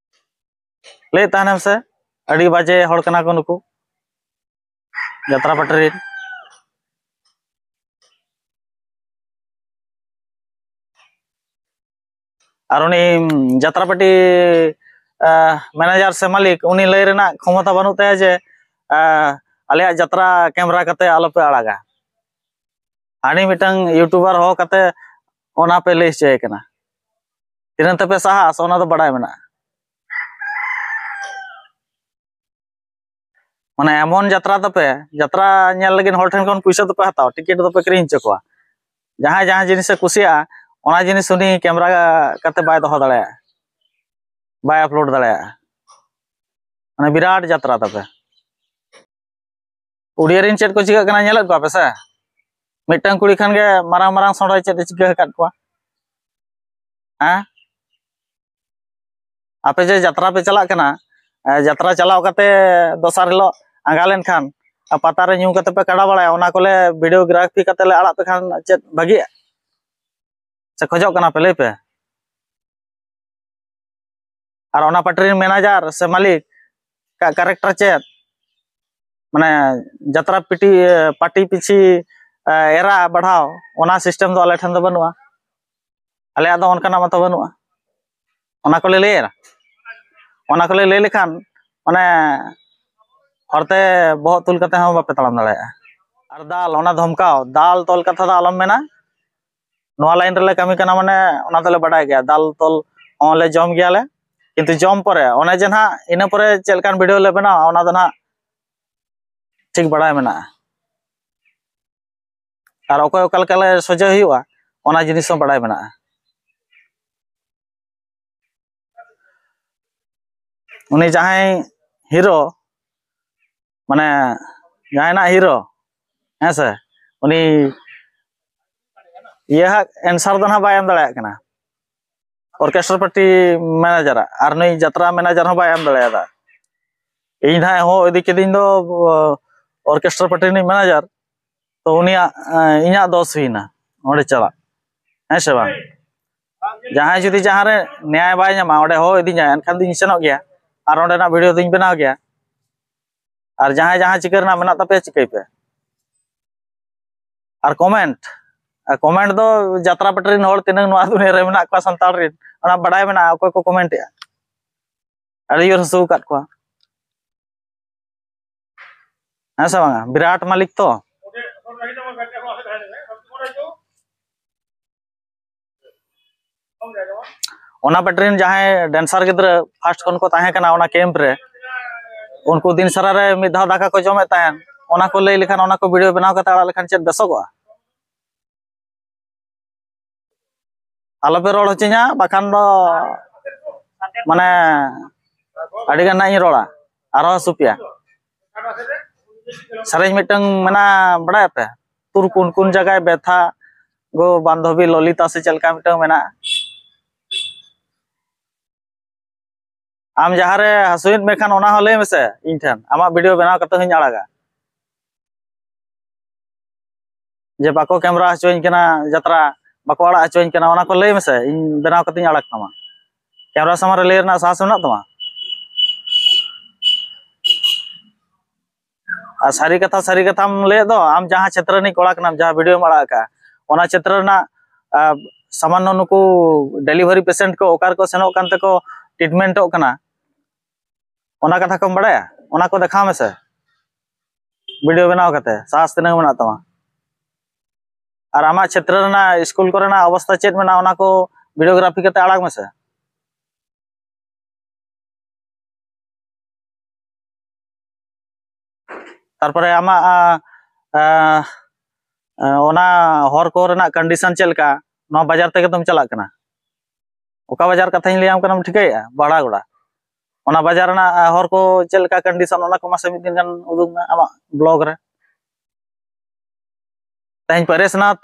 ᱞᱟᱹᱭᱮᱫ ᱛᱟᱦᱮᱱᱮᱢ ᱥᱮ, ᱟᱹᱰᱤ ᱵᱟᱡᱮ ᱦᱚᱲ ᱠᱟᱱᱟ ᱠᱚ ᱱᱩᱠᱩ ᱡᱟᱛᱨᱟ ᱯᱟᱹᱴᱤ ᱨᱮᱱ᱾ ᱟᱨ ᱩᱱᱤ ᱡᱟᱛᱨᱟ ᱯᱟᱹᱴᱤ, ᱟᱦ, ᱢᱮᱱᱮᱡᱟᱨ ᱥᱮ ᱢᱟᱹᱞᱤᱠ, ᱩᱱᱤ ᱞᱟᱹᱭ ᱨᱮᱱᱟᱜ ᱠᱷᱚᱢᱚᱛᱟ ᱵᱟᱹᱱᱩᱜ ᱛᱟᱭᱟ ᱡᱮ, ᱟᱦ, ᱟᱞᱮᱭᱟᱜ ᱡᱟᱛᱨᱟ ᱠᱮᱢᱮᱨᱟ ᱠᱟᱛᱮ ᱟᱞᱚᱯᱮ ᱟᱲᱟᱜᱟ᱾ ᱦᱟᱹᱱᱤ ᱢᱤᱫᱴᱟᱝ ᱤᱭᱩᱴᱩᱵᱟᱨ ᱦᱚᱦᱚ ᱠᱟᱛᱮ ᱚᱱᱟ ᱯᱮ ᱞᱟᱹᱭ ᱦᱚᱪᱚᱭᱮ ᱠᱟᱱᱟ᱾ ᱛᱤᱱᱟᱹᱜ ᱛᱮᱯᱮ ᱥᱟᱦᱟᱜᱼᱟ, ᱥᱮ ᱚᱱᱟ ᱫᱚ ᱵᱟᱲᱟᱭ ᱢᱮᱱᱟᱜᱼᱟ? ᱢᱟᱱᱮ ᱮᱢᱚᱱ ᱡᱟᱛᱨᱟ ᱛᱟᱯᱮ, ᱡᱟᱛᱨᱟ ᱧᱮᱞ ᱞᱟᱹᱜᱤᱫ ᱦᱚᱲ ᱴᱷᱮᱱ ᱠᱷᱚᱱ ᱯᱩᱭᱥᱟᱹ ᱫᱚᱯᱮ ᱦᱟᱛᱟᱣᱟ, ᱴᱤᱠᱤᱴ ᱫᱚᱯᱮ ᱠᱤᱨᱤᱧ ᱦᱚᱪᱚ ᱠᱚᱣᱟ᱾ ᱡᱟᱦᱟᱸᱭ ᱡᱟᱦᱟᱸ ᱡᱤᱱᱤᱥᱮ ᱠᱩᱥᱤᱭᱟᱜᱼᱟ, ᱚᱱᱟ ᱡᱤᱱᱤᱥ ᱩᱱᱤ ᱠᱮᱢᱮᱨᱟ ᱠᱟᱛᱮ ᱵᱟᱭ ᱫᱚᱦᱚ ᱫᱟᱲᱮᱭᱟᱜᱼᱟ, ᱵᱟᱭ ᱟᱯᱞᱳᱰ ᱫᱟᱲᱮᱭᱟᱜᱼᱟ᱾ ᱢᱟᱱᱮ ᱵᱤᱨᱟᱴ ᱡᱟᱛᱨᱟ ᱛᱟᱯᱮ᱾ ᱩᱲᱤᱭᱟ ᱨᱮᱱ ᱪᱮᱫ ᱠᱚ ᱪᱤᱠᱟᱹᱜ ᱠᱟᱱᱟ ᱧᱮᱞᱮᱫ ᱠᱚᱣᱟ ᱯᱮ ᱥᱮ? ᱢᱤᱫᱴᱟᱝ ᱠᱩᱲᱤ ᱠᱷᱟᱱ ᱜᱮ ᱢᱟᱨᱟᱝ ᱢᱟᱨᱟᱝ ᱥᱚᱸᱰᱚᱭ ᱪᱮᱫ ᱮ ᱪᱤᱠᱟᱹ ᱟᱠᱟᱫ ᱠᱚᱣᱟ? ᱦᱮᱸ? ᱟᱯᱮ ᱡᱮ ᱡᱟᱛᱨᱟ ᱯᱮ ᱪᱟᱞᱟᱜ ᱠᱟᱱᱟ, ᱮ, ᱡᱟᱛᱨᱟ ᱪᱟᱞᱟᱣ ᱠᱟᱛᱮ ᱫᱚᱥᱟᱨ ᱦᱤᱞᱳᱜ ᱟᱸᱜᱟ ᱞᱮᱱᱠᱷᱟᱱ, ᱟᱨ ᱯᱟᱛᱟ ᱨᱮ ᱧᱩ ᱠᱟᱛᱮ ᱯᱮ ᱠᱟᱰᱟ ᱵᱟᱲᱟᱭᱟ, ᱚᱱᱟ ᱠᱚᱞᱮ ᱵᱷᱤᱰᱤᱭᱳᱜᱨᱟᱯᱷᱤ ᱠᱟᱛᱮ ᱞᱮ ᱟᱲᱟᱜ ᱯᱮ ᱠᱷᱟᱱ ᱪᱮᱫ ᱵᱷᱟᱹᱜᱤᱜᱼᱟ? ᱥᱮ ᱠᱷᱚᱡᱚᱜ ᱠᱟᱱᱟ ᱯᱮ? ᱞᱟᱹᱭ ᱯᱮ᱾ ᱟᱨ ᱚᱱᱟ ᱯᱟᱴᱤ ᱨᱮᱱ ᱢᱮᱱᱮᱡᱟᱨ ᱥᱮ ᱢᱟᱹᱞᱤᱠ ᱠᱟᱜ ᱠᱮᱨᱮᱠᱴᱟᱨ ᱪᱮᱫ? ᱢᱟᱱᱮ ᱡᱟᱛᱨᱟ ᱯᱤᱴᱤ, ᱯᱟᱴᱤ ᱯᱤᱪᱷᱤ, ᱮ, ᱮᱨᱟ ᱵᱟᱲᱦᱟᱣ, ᱚᱱᱟ ᱥᱤᱥᱴᱮᱢ ᱫᱚ ᱟᱞᱮ ᱴᱷᱮᱱ ᱫᱚ ᱵᱟᱹᱱᱩᱜᱼᱟ᱾ ᱟᱞᱮᱭᱟᱜ ᱫᱚ ᱚᱱᱠᱟᱱᱟᱜ ᱢᱟᱛᱚ ᱵᱟᱹᱱᱩᱜᱼᱟ᱾ ᱚᱱᱟ ᱠᱚᱞᱮ ᱞᱟᱹᱭᱟ, ᱚᱱᱟ ᱠᱚᱞᱮ ᱞᱟᱹᱭ ᱞᱮᱠᱷᱟᱱ ᱢᱟᱱᱮ ᱦᱚᱲᱛᱮ ᱵᱚᱦᱚᱜ ᱛᱩᱞ ᱠᱟᱛᱮ ᱦᱚᱸ ᱵᱟᱯᱮ ᱛᱟᱲᱟᱢ ᱫᱟᱲᱮᱭᱟᱜᱼᱟ᱾ ᱟᱨ ᱫᱟᱞ, ᱚᱱᱟ ᱫᱷᱚᱢᱠᱟᱣ, ᱫᱟᱞ ᱛᱚᱞ ᱠᱟᱛᱷᱟ ᱫᱚ ᱟᱞᱚᱢ ᱢᱮᱱᱟ᱾ ᱱᱚᱣᱟ ᱞᱟᱭᱤᱱ ᱨᱮᱞᱮ ᱠᱟᱹᱢᱤ ᱠᱟᱱᱟ, ᱢᱟᱱᱮ ᱚᱱᱟ ᱫᱚᱞᱮ ᱵᱟᱰᱟᱭ ᱜᱮᱭᱟ, ᱫᱟᱞ ᱛᱚᱞ ᱦᱚᱸᱞᱮ ᱡᱚᱢ ᱜᱮᱭᱟᱞᱮ᱾ ᱠᱤᱱᱛᱩ ᱡᱚᱢ ᱯᱚᱨᱮ ᱚᱱᱮ ᱡᱮ ᱱᱟᱦᱟᱜ ᱤᱱᱟᱹ ᱯᱚᱨᱮ ᱪᱮᱫ ᱞᱮᱠᱟᱱ ᱵᱷᱤᱰᱤᱭᱳ ᱞᱮ ᱵᱮᱱᱟᱣᱟ, ᱚᱱᱟ ᱫᱚ ᱱᱟᱦᱟᱜ ᱴᱷᱤᱠ ᱵᱟᱲᱟᱭ ᱢᱮᱱᱟᱜᱼᱟ᱾ ᱟᱨ ᱚᱠᱚᱭ ᱚᱠᱟ ᱞᱮᱠᱟ ᱞᱮ ᱥᱚᱡᱷᱮ ᱦᱩᱭᱩᱜᱼᱟ, ᱚᱱᱟ ᱡᱤᱱᱤᱥ ᱦᱚᱸ ᱵᱟᱲᱟᱭ ᱢᱮᱱᱟᱜᱼᱟ᱾ ᱩᱱᱤ ᱡᱟᱦᱟᱸᱭ ᱦᱤᱨᱳ, ᱢᱟᱱᱮ ᱡᱟᱦᱟᱸᱭ ᱱᱟᱜ ᱦᱤᱨᱳ, ᱦᱮᱸ ᱥᱮ, ᱩᱱᱤ ᱤᱭᱟᱹ ᱦᱟᱸᱜ ᱮᱱᱥᱟᱨ ᱫᱚ ᱱᱟᱦᱟᱜ ᱵᱟᱭ ᱮᱢ ᱫᱟᱲᱮᱭᱟᱜ ᱠᱟᱱᱟ, ᱚᱨᱠᱮᱥᱴᱨᱟ ᱯᱟᱨᱴᱤ ᱢᱮᱱᱮᱡᱟᱨᱟᱜ, ᱟᱨ ᱱᱩᱭ ᱡᱟᱛᱨᱟ ᱢᱮᱱᱮᱡᱟᱨ ᱦᱚᱸ ᱵᱟᱭ ᱮᱢ ᱫᱟᱲᱮᱭᱟᱫᱟ᱾ ᱤᱧ ᱱᱟᱦᱟᱜ ᱦᱚᱦᱚ ᱤᱫᱤ ᱠᱤᱫᱤᱧ ᱫᱚ ᱚᱨᱠᱮᱥᱴᱨᱟ ᱯᱟᱨᱴᱤ ᱨᱤᱱᱤᱡ ᱢᱮᱱᱮᱡᱟᱨ, ᱛᱚ ᱩᱱᱤᱭᱟᱜ, ᱮᱸ, ᱤᱧᱟᱜ ᱫᱚᱥ ᱦᱩᱭᱱᱟ ᱚᱸᱰᱮ ᱪᱟᱞᱟᱜ, ᱦᱮᱸ ᱥᱮ ᱵᱟᱝ? ᱡᱟᱦᱟᱸᱭ ᱡᱩᱫᱤ ᱡᱟᱦᱟᱸ ᱨᱮ ᱱᱮᱭᱟᱭ ᱵᱟᱭ ᱧᱟᱢᱟ, ᱚᱸᱰᱮ ᱦᱚᱦᱚ ᱤᱫᱤᱧᱟᱭ, ᱮᱱᱠᱷᱟᱱ ᱫᱚᱧ ᱥᱮᱱᱚᱜ ᱜᱮᱭᱟ ᱟᱨ ᱚᱸᱰᱮᱱᱟᱜ ᱵᱷᱤᱰᱤᱭᱳ ᱫᱚᱧ ᱵᱮᱱᱟᱣ ᱜᱮᱭᱟ᱾ ᱟᱨ ᱡᱟᱦᱟᱸᱭ ᱡᱟᱦᱟᱸ ᱪᱤᱠᱟᱹ ᱨᱮᱱᱟᱜ ᱢᱮᱱᱟᱜ ᱛᱟᱯᱮᱭᱟ, ᱪᱤᱠᱟᱹᱭ ᱯᱮ᱾ ᱟᱨ ᱠᱚᱢᱮᱱᱴ, ᱟᱨ ᱠᱚᱢᱮᱱᱴ ᱫᱚ ᱡᱟᱛᱨᱟ ᱯᱟᱴᱤ ᱨᱮᱱ ᱦᱚᱲ ᱛᱤᱱᱟᱹᱝ ᱱᱚᱣᱟ ᱫᱩᱱᱤᱭᱟᱹ ᱨᱮ ᱢᱮᱱᱟᱜ ᱠᱚᱣᱟ ᱥᱟᱱᱛᱟᱲ ᱨᱮᱱ, ᱚᱱᱟ ᱵᱟᱰᱟᱭ ᱢᱮᱱᱟᱜᱼᱟ, ᱚᱠᱚᱭ ᱠᱚ ᱠᱚᱢᱮᱱᱴ ᱮᱜᱼᱟ᱾ ᱟᱹᱰᱤ ᱡᱳᱨ ᱦᱟᱹᱥᱩ ᱟᱠᱟᱫ ᱠᱚᱣᱟ, ᱦᱮᱸ ᱥᱮ ᱵᱟᱝᱟ? ᱵᱤᱨᱟᱴ ᱢᱟᱹᱞᱤᱠ ᱛᱚ᱾ ᱚᱱᱟ ᱯᱟᱴᱤ ᱨᱮᱱ ᱡᱟᱦᱟᱸᱭ ᱰᱮᱱᱥᱟᱨ ᱜᱤᱫᱽᱨᱟᱹ ᱯᱷᱟᱥᱴ ᱠᱷᱚᱱ ᱠᱚ ᱛᱟᱦᱮᱸ ᱠᱟᱱᱟ ᱚᱱᱟ ᱠᱮᱢᱯ ᱨᱮ, ᱩᱱᱠᱩ ᱫᱤᱱ ᱥᱟᱨᱟ ᱨᱮ ᱢᱤᱫ ᱫᱷᱟᱣ ᱫᱟᱠᱟ ᱠᱚ ᱡᱚᱢᱮᱫ ᱛᱟᱦᱮᱱ, ᱚᱱᱟ ᱠᱚ ᱞᱟᱹᱭ ᱞᱮᱠᱷᱟᱱ, ᱚᱱᱟ ᱠᱚ ᱵᱷᱤᱰᱤᱭᱳ ᱵᱮᱱᱟᱣ ᱠᱟᱛᱮ ᱟᱲᱟᱜ ᱞᱮᱠᱷᱟᱱ ᱪᱮᱫ ᱵᱮᱥᱚᱜᱚᱜᱼᱟ? ᱟᱞᱚᱯᱮ ᱨᱚᱲ ᱦᱚᱪᱚᱧᱟ, ᱵᱟᱠᱷᱟᱱ ᱫᱚ ᱢᱟᱱᱮ ᱟᱹᱰᱤ ᱜᱟᱱ ᱦᱟᱸᱜ ᱤᱧ ᱨᱚᱲᱟ, ᱟᱨᱦᱚᱸ ᱦᱟᱹᱥᱩ ᱯᱮᱭᱟ᱾ ᱥᱮᱨᱮᱧ ᱢᱤᱫᱴᱟᱝ ᱢᱮᱱᱟᱜᱼᱟ, ᱵᱟᱲᱟᱭᱟᱯᱮ? ᱛᱩᱨ ᱠᱩᱱ ᱠᱩᱱ ᱡᱟᱭᱜᱟᱭ ᱵᱮᱛᱷᱟ ᱜᱳ ᱵᱟᱱᱫᱷᱚᱵᱤ ᱞᱚᱞᱤᱛᱟ ᱥᱮ ᱪᱮᱫ ᱞᱮᱠᱟ ᱢᱤᱫᱴᱟᱝ ᱢᱮᱱᱟᱜᱼᱟ᱾ ᱟᱢ ᱡᱟᱦᱟᱸ ᱨᱮ ᱦᱟᱹᱥᱩᱭᱮᱫ ᱢᱮᱠᱷᱟᱱ, ᱚᱱᱟ ᱦᱚᱸ ᱞᱟᱹᱭ ᱢᱮᱥᱮ ᱤᱧ ᱴᱷᱮᱱ, ᱟᱢᱟᱜ ᱵᱷᱤᱰᱤᱭᱳ ᱵᱮᱱᱟᱣ ᱠᱟᱛᱮ ᱦᱚᱸᱧ ᱟᱲᱟᱜᱟ᱾ ᱡᱮ ᱵᱟᱠᱚ ᱠᱮᱢᱨᱟ ᱦᱚᱪᱚᱧ ᱠᱟᱱᱟ ᱡᱟᱛᱨᱟ, ᱵᱟᱠᱚ ᱟᱲᱟᱜ ᱦᱚᱪᱚᱧ ᱠᱟᱱᱟ, ᱚᱱᱟ ᱠᱚ ᱞᱟᱹᱭ ᱢᱮᱥᱮ, ᱤᱧ ᱵᱮᱱᱟᱣ ᱠᱟᱛᱮᱧ ᱟᱲᱟᱜ ᱛᱟᱢᱟ᱾ ᱠᱮᱢᱨᱟ ᱥᱟᱢᱟᱝ ᱨᱮ ᱞᱟᱹᱭ ᱨᱮᱱᱟᱜ ᱥᱟᱦᱟᱥ ᱢᱮᱱᱟᱜ ᱛᱟᱢᱟ? ᱟᱨ ᱥᱟᱹᱨᱤ ᱠᱟᱛᱷᱟ, ᱥᱟᱹᱨᱤ ᱠᱟᱛᱷᱟᱢ ᱞᱟᱹᱭᱮᱫ ᱫᱚ, ᱟᱢ ᱡᱟᱦᱟᱸ ᱪᱷᱮᱛᱨᱚ ᱨᱤᱱᱤᱡ ᱠᱚᱲᱟ ᱠᱟᱱᱟᱢ, ᱡᱟᱦᱟᱸ ᱵᱷᱤᱰᱤᱭᱳᱢ ᱟᱲᱟᱜ ᱟᱠᱟᱫᱼᱟ, ᱚᱱᱟ ᱪᱷᱮᱛᱨᱚ ᱨᱮᱱᱟᱜ, ᱟ, ᱥᱟᱢᱟᱱᱱᱚ ᱱᱩᱠᱩ ᱰᱮᱞᱤᱵᱷᱟᱨᱤ ᱯᱮᱥᱮᱱᱴ ᱠᱚ ᱚᱠᱟ ᱨᱮᱠᱚ ᱥᱮᱱᱚᱜ ᱠᱟᱱ ᱛᱮᱠᱚ ᱴᱨᱤᱴᱢᱮᱱᱴᱚᱜ ᱠᱟᱱᱟ, ᱚᱱᱟ ᱠᱟᱛᱷᱟ ᱠᱚᱢ ᱵᱟᱲᱟᱭᱟ? ᱚᱱᱟ ᱠᱚ ᱫᱮᱠᱷᱟᱣ ᱢᱮᱥᱮ ᱵᱷᱤᱰᱤᱭᱳ ᱵᱮᱱᱟᱣ ᱠᱟᱛᱮ, ᱥᱟᱦᱟᱥ ᱛᱤᱱᱟᱹᱝ ᱢᱮᱱᱟᱜ ᱛᱟᱢᱟ᱾ ᱟᱨ ᱟᱢᱟᱜ ᱪᱷᱮᱛᱨᱚ ᱨᱮᱱᱟᱜ ᱥᱠᱩᱞ ᱠᱚᱨᱮᱱᱟᱜ ᱚᱵᱚᱥᱛᱟ ᱪᱮᱫ ᱢᱮᱱᱟᱜᱼᱟ, ᱚᱱᱟ ᱠᱚ ᱵᱷᱤᱰᱤᱭᱳᱜᱨᱟᱯᱷᱤ ᱠᱟᱛᱮ ᱟᱲᱟᱜ ᱢᱮᱥᱮ᱾ ᱛᱟᱨᱯᱚᱨᱮ ᱟᱢᱟᱜ, ᱟ, ᱟ, ᱟ, ᱚᱱᱟ ᱦᱚᱨ ᱠᱚ ᱨᱮᱱᱟᱜ ᱠᱚᱱᱰᱤᱥᱚᱱ ᱪᱮᱫ ᱞᱮᱠᱟ? ᱱᱚᱣᱟ ᱵᱟᱡᱟᱨ ᱛᱮᱜᱮ ᱛᱚᱢ ᱪᱟᱞᱟᱜ ᱠᱟᱱᱟ᱾ ᱚᱠᱟ ᱵᱟᱡᱟᱨ ᱠᱟᱛᱷᱟᱧ ᱞᱟᱹᱭᱟᱢ ᱠᱟᱱᱟᱢ ᱴᱷᱤᱠᱟᱹᱭᱮᱫᱼᱟ? ᱵᱟᱲᱟᱜᱚᱲᱟ᱾ ᱚᱱᱟ ᱵᱟᱡᱟᱨ ᱨᱮᱱᱟᱜ, ᱟ, ᱦᱚᱨ ᱠᱚ ᱪᱮᱫ ᱞᱮᱠᱟ ᱠᱚᱱᱰᱤᱥᱚᱱ, ᱚᱱᱟ ᱠᱚ ᱢᱟᱥᱮ ᱢᱤᱫ ᱫᱤᱱ ᱜᱟᱱ ᱩᱫᱩᱜ ᱢᱮ ᱟᱢᱟᱜ ᱵᱞᱚᱜ ᱨᱮ᱾ ᱛᱮᱦᱮᱧ ᱯᱟᱨᱮᱥᱱᱟᱛᱷ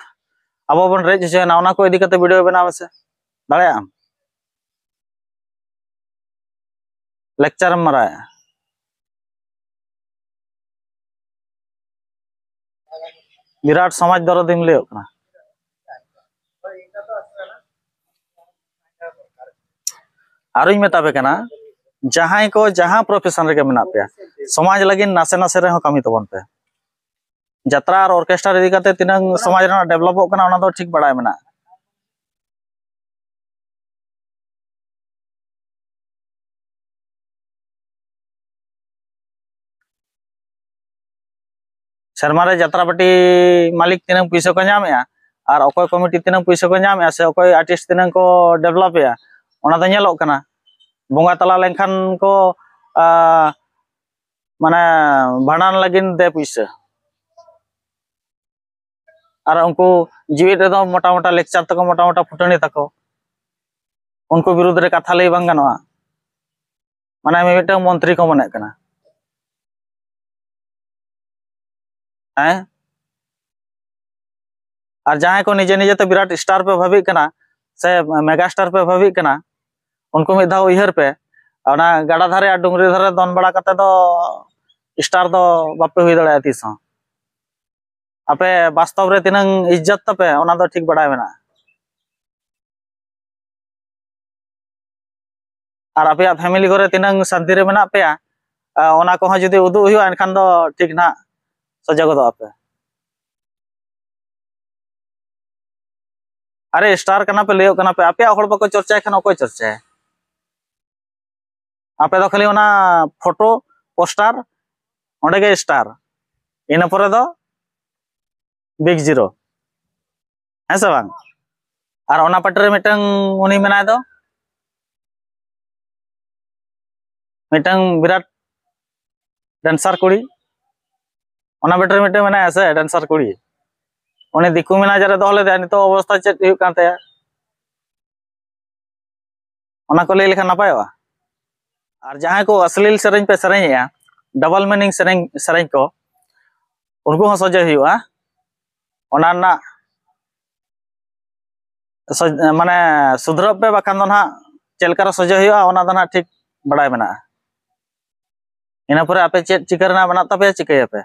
ᱟᱵᱚ ᱵᱚᱱ ᱨᱮᱡ ᱦᱚᱪᱚᱭᱮᱱᱟ, ᱚᱱᱟ ᱠᱚ ᱤᱫᱤ ᱠᱟᱛᱮ ᱵᱷᱤᱰᱤᱭᱳ ᱵᱮᱱᱟᱣ ᱢᱮᱥᱮ᱾ ᱫᱟᱲᱮᱭᱟᱜ ᱟᱢ? ᱞᱮᱠᱪᱟᱨ ᱮᱢ ᱢᱟᱨᱟᱣᱮᱫᱼᱟ᱾ ᱵᱤᱨᱟᱴ ᱥᱚᱢᱟᱡᱽ ᱫᱚᱨᱚᱫᱤᱢ ᱞᱟᱹᱭᱚᱜ ᱠᱟᱱᱟ᱾ ᱟᱨᱚᱧ ᱢᱮᱛᱟ ᱯᱮ ᱠᱟᱱᱟ, ᱡᱟᱦᱟᱸᱭ ᱠᱚ ᱡᱟᱦᱟᱸ ᱯᱨᱚᱯᱷᱮᱥᱚᱱ ᱨᱮᱜᱮ ᱢᱮᱱᱟᱜ ᱯᱮᱭᱟ, ᱥᱚᱢᱟᱡᱽ ᱞᱟᱹᱜᱤᱫ ᱱᱟᱥᱮ ᱱᱟᱥᱮ ᱨᱮᱦᱚᱸ ᱠᱟᱹᱢᱤ ᱛᱟᱵᱚᱱ ᱯᱮ᱾ ᱡᱟᱛᱨᱟ ᱟᱨ ᱚᱨᱠᱮᱥᱴᱟᱨ ᱤᱫᱤ ᱠᱟᱛᱮ ᱛᱤᱱᱟᱹᱝ ᱥᱚᱢᱟᱡᱽ ᱨᱮᱱᱟᱜ ᱰᱮᱵᱷᱞᱚᱯᱚᱜ ᱠᱟᱱᱟ, ᱚᱱᱟ ᱫᱚ ᱴᱷᱤᱠ ᱵᱟᱲᱟᱭ ᱢᱮᱱᱟᱜᱼᱟ᱾ ᱥᱮᱨᱢᱟ ᱨᱮ ᱡᱟᱛᱨᱟ ᱯᱟᱹᱴᱤ ᱢᱟᱹᱞᱤᱠ ᱛᱤᱱᱟᱹᱝ ᱯᱩᱭᱥᱟᱹ ᱠᱚ ᱧᱟᱢᱮᱜᱼᱟ ᱟᱨ ᱚᱠᱚᱭ ᱠᱚᱢᱤᱴᱤ ᱛᱤᱱᱟᱹᱝ ᱯᱩᱭᱥᱟᱹ ᱠᱚ ᱧᱟᱢᱮᱜᱼᱟ ᱥᱮ ᱚᱠᱚᱭ ᱟᱨᱴᱤᱥᱴ ᱛᱤᱱᱟᱹᱝ ᱠᱚ ᱰᱮᱵᱷᱞᱚᱯᱮᱜᱼᱟ, ᱚᱱᱟ ᱫᱚ ᱧᱮᱞᱚᱜ ᱠᱟᱱᱟ᱾ ᱵᱚᱸᱜᱟ ᱛᱟᱞᱟ ᱞᱮᱱᱠᱷᱟᱱ ᱠᱚ, ᱟ, ᱢᱟᱱᱮ ᱵᱷᱟᱸᱰᱟᱱ ᱞᱟᱹᱜᱤᱫ ᱫᱮ ᱯᱩᱭᱥᱟᱹ᱾ ᱟᱨ ᱩᱱᱠᱩ ᱡᱤᱣᱮᱫ ᱨᱮᱫᱚ ᱢᱚᱴᱟ ᱢᱚᱴᱟ lecture ᱛᱟᱠᱚ, ᱢᱚᱴᱟ ᱢᱚᱴᱟ ᱯᱷᱩᱴᱟᱹᱱᱤ ᱛᱟᱠᱚ, ᱩᱱᱠᱩ ᱵᱤᱨᱩᱫᱽ ᱨᱮ ᱠᱟᱛᱷᱟ ᱞᱟᱹᱭ ᱵᱟᱝ ᱜᱟᱱᱚᱜᱼᱟ᱾ ᱢᱟᱱᱮ ᱢᱤᱢᱤᱫᱴᱟᱝ ᱢᱚᱱᱛᱨᱤ ᱠᱚ ᱢᱚᱱᱮᱜ ᱠᱟᱱᱟ᱾ ᱦᱮᱸ? ᱟᱨ ᱡᱟᱦᱟᱸᱭ ᱠᱚ ᱱᱤᱡᱮ ᱱᱤᱡᱮ ᱛᱮ ᱵᱤᱨᱟᱴ star ᱯᱮ ᱵᱷᱟᱵᱤᱜ ᱠᱟᱱᱟ ᱥᱮ mega star ᱯᱮ ᱵᱷᱟᱵᱤᱜ ᱠᱟᱱᱟ, ᱩᱱᱠᱩ ᱢᱤᱫ ᱫᱷᱟᱣ ᱩᱭᱦᱟᱹᱨ ᱯᱮ, ᱚᱱᱟ ᱜᱟᱰᱟ ᱫᱷᱟᱨᱮ ᱟᱨ ᱰᱩᱝᱨᱤ ᱫᱷᱟᱨᱮ ᱫᱚᱱ ᱵᱟᱲᱟ ᱠᱟᱛᱮ ᱫᱚ star ᱫᱚ ᱵᱟᱯᱮ ᱦᱩᱭ ᱫᱟᱲᱮᱭᱟᱜᱼᱟ ᱛᱤᱥ ᱦᱚᱸ᱾ ᱟᱯᱮ ᱵᱟᱥᱛᱚᱵ ᱨᱮ ᱛᱤᱱᱟᱹᱝ ᱤᱡᱽᱡᱚᱛ ᱛᱟᱯᱮ, ᱚᱱᱟ ᱫᱚ ᱴᱷᱤᱠ ᱵᱟᱲᱟᱭ ᱢᱮᱱᱟᱜᱼᱟ᱾ ᱟᱨ ᱟᱯᱮᱭᱟᱜ family ᱠᱚᱨᱮ ᱛᱤᱱᱟᱹᱝ ᱥᱟᱱᱛᱤ ᱨᱮ ᱢᱮᱱᱟᱜ ᱯᱮᱭᱟ, ᱟ, ᱚᱱᱟ ᱠᱚᱦᱚᱸ ᱡᱩᱫᱤ ᱩᱫᱩᱜ ᱦᱩᱭᱩᱜᱼᱟ, ᱮᱱᱠᱷᱟᱱ ᱫᱚ ᱴᱷᱤᱠ ᱱᱟᱦᱟᱜ ᱥᱚᱡᱷᱮ ᱜᱚᱫᱚᱜ ᱟᱯᱮ᱾ ᱟᱨᱮ, star ᱠᱟᱱᱟ ᱯᱮ, ᱞᱟᱹᱭᱚᱜ ᱠᱟᱱᱟ ᱯᱮ, ᱟᱯᱮᱭᱟᱜ ᱦᱚᱲ ᱵᱟᱠᱚ ᱪᱚᱨᱪᱟᱭ ᱠᱷᱟᱱ ᱚᱠᱚᱭ ᱪᱚᱨᱪᱟᱭᱟ? ᱟᱯᱮ ᱫᱚ ᱠᱷᱟᱹᱞᱤ ᱚᱱᱟ ᱯᱷᱳᱴᱳ, ᱯᱳᱥᱴᱟᱨ, ᱚᱸᱰᱮ ᱜᱮ star, ᱤᱱᱟᱹ ᱯᱚᱨᱮ ᱫᱚ big zero, ᱦᱮᱸ ᱥᱮ ᱵᱟᱝ? ᱟᱨ ᱚᱱᱟ ᱯᱟᱴᱤ ᱨᱮ ᱢᱤᱫᱴᱟᱝ ᱩᱱᱤ ᱢᱮᱱᱟᱭ ᱫᱚ, ᱢᱤᱫᱴᱟᱝ ᱵᱤᱨᱟᱴ dancer ᱠᱩᱲᱤ, ᱚᱱᱟ ᱯᱟᱴᱤ ᱨᱮ ᱢᱤᱫᱴᱟᱝ ᱢᱮᱱᱟᱭᱟ ᱥᱮ dancer ᱠᱩᱲᱤ, ᱩᱱᱤ ᱫᱤᱠᱩ manager ᱮ ᱫᱚᱦᱚ ᱞᱮᱫᱮᱭᱟ, ᱱᱤᱛᱚᱜ ᱚᱵᱚᱥᱛᱟ ᱪᱮᱫ ᱦᱩᱭᱩᱜ ᱠᱟᱱ ᱛᱟᱭᱟ? ᱚᱱᱟ ᱠᱚ ᱞᱟᱹᱭ ᱞᱮᱠᱷᱟᱱ ᱱᱟᱯᱟᱭᱚᱜᱼᱟ᱾ ᱟᱨ ᱡᱟᱦᱟᱸᱭ ᱠᱚ ᱚᱥᱞᱤᱞ ᱥᱮᱨᱮᱧ ᱯᱮ ᱥᱮᱨᱮᱧᱮᱜᱼᱟ, double meaning ᱥᱮᱨᱮᱧ, ᱥᱮᱨᱮᱧ ᱠᱚ, ᱩᱱᱠᱩ ᱦᱚᱸ ᱥᱚᱡᱷᱮ ᱦᱩᱭᱩᱜᱼᱟ᱾ ᱚᱱᱟ ᱨᱮᱱᱟᱜ ᱥᱚᱡ-, ᱢᱟᱱᱮ ᱥᱩᱫᱷᱨᱟᱹᱜ ᱯᱮ, ᱵᱟᱠᱷᱟᱱ ᱫᱚ ᱱᱟᱦᱟᱜ ᱪᱮᱫ ᱞᱮᱠᱟᱨᱮ ᱥᱚᱡᱷᱮ ᱦᱩᱭᱩᱜᱼᱟ, ᱚᱱᱟ ᱫᱚ ᱱᱟᱦᱟᱜ ᱴᱷᱤᱠ ᱵᱟᱲᱟᱭ ᱢᱮᱱᱟᱜᱼᱟ᱾ ᱤᱱᱟᱹ ᱯᱚᱨᱮ ᱟᱯᱮ ᱪᱮᱫ ᱪᱤᱠᱟᱹ ᱨᱮᱱᱟᱜ ᱢᱮᱱᱟᱜ ᱛᱟᱯᱮᱭᱟ, ᱪᱤᱠᱟᱹᱭᱟᱯᱮ᱾